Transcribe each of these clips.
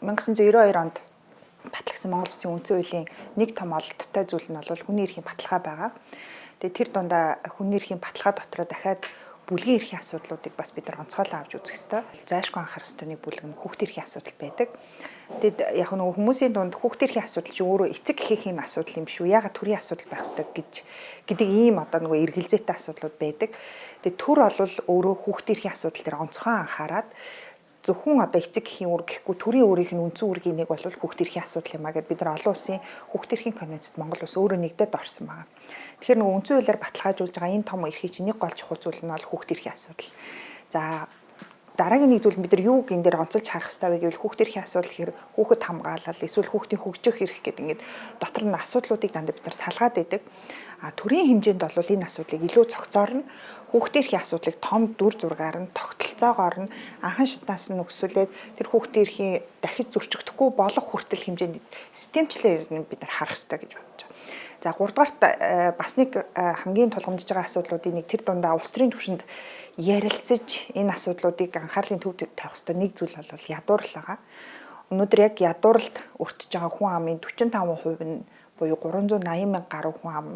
1992 онд батлагдсан Монгол Улсын үндсэн хуулийн нэг том ололттой зүйл нь бол хүний эрхийн баталгаа байгаа. Тэгээ тэр дундаа хүний эрхийн баталгаа дотроо дахиад бүлгийн эрхийн асуудлуудыг бас бид нар онцгойлон авч үзэх ёстой. Зайлшгүй анхаарах ёстой нэг бүлэг нь хүүхдийн эрхийн асуудал байдаг. Тэгэд яг нөгөө хүмүүсийн дунд хүүхдийн эрхийн асуудал чинь өөрөө эцэг эхийн асуудал юм биш үү? Яагаад төрийн асуудал байх ёстой гэж гэдэг ийм одоо нөгөө эргэлзээтэй асуудлууд байдаг. Тэгээд төр бол өөрөө хүүхдийн эрхийн асуудал дээр онцгой анхаарад зөвхөн одоо эцэг эхийн үүрэг гэхгүй төрийн өөрийнх нь үндсэн үүргийн нэг бол хүүхдийн эрхийн асуудал юм а гэд бид нар олон улсын хүүхдийн эрхийн конвенцэд Монгол улс өөрөө нэгдээд орсон байгаа. Тэгэхээр нөгөө үндсэн хуулиар баталгаажуулж байгаа энэ том эрхийг чинь нэг гол чухал зүйл нь бол хүүхдийн эрхийн асуудал. За, дараагийн нэг зүйл бид нар юу гин дээр онцолж харах ёстой вэ гэвэл хүүхдийн эрхийн асуудал гэхээр хүүхэд хамгаалал эсвэл хүүхдийн хөгжих эрх гэдэг ингээд дотор нь асуудлуудыг дандаа бид нар салгаад идэг. А төрийн хэмжээнд бол энэ асуудлыг илүү цогцоор нь хүүхдийн эрхийн асуудлыг том дүр зургаар нь тогтолцоогоор нь анхан шатнаас нь өсвөлээд тэр хүүхдийн эрхийн дахиж зөрчигдөхгүй болох хүртэл хэмжээнд системчлэн бид нар харах ёстой гэж бодож байгаа. За, гуравдугаарт бас нэг хамгийн тулгамдж байгаа асуудлуудын нэг тэр дундаа улс төрийн түвшинд ярилцаж энэ асуудлуудыг анхаарлын төвд тавих ёстой нэг зүйл бол ядуурл байгаа. Өнөөдөр яг ядууралд өртөж байгаа хүн амын 45% нь буюу 380 мянга гаруй хүн ам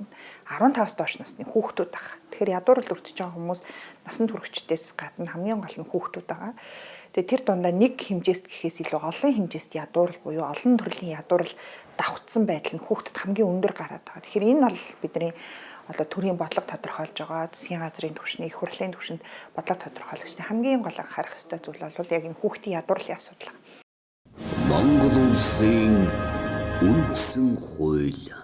15-аас доош насны хүүхдүүд байгаа. Тэгэхээр ядууралд өртөж байгаа хүмүүс насан туршидээс гадна хамгийн гол нь хүүхдүүд байгаа. Тэгээ тэр дундаа нэг хэмжээст гэхээс илүү олон хэмжээст ядуурл буюу олон төрлийн ядуурл давхцсан байдал нь хүүхдэд хамгийн өндөр гараад байгаа. Тэгэхээр энэ бол бидний одоо төрийн бодлого тодорхойлж байгаа засгийн газрын түвшний, их хурлын түвшинд бодлого тодорхойлогчдын хамгийн гол анхаарах ёстой зүйл бол яг энэ хүүхдийн ядуурлын асуудал. Монгол улсын үндсэн хууль.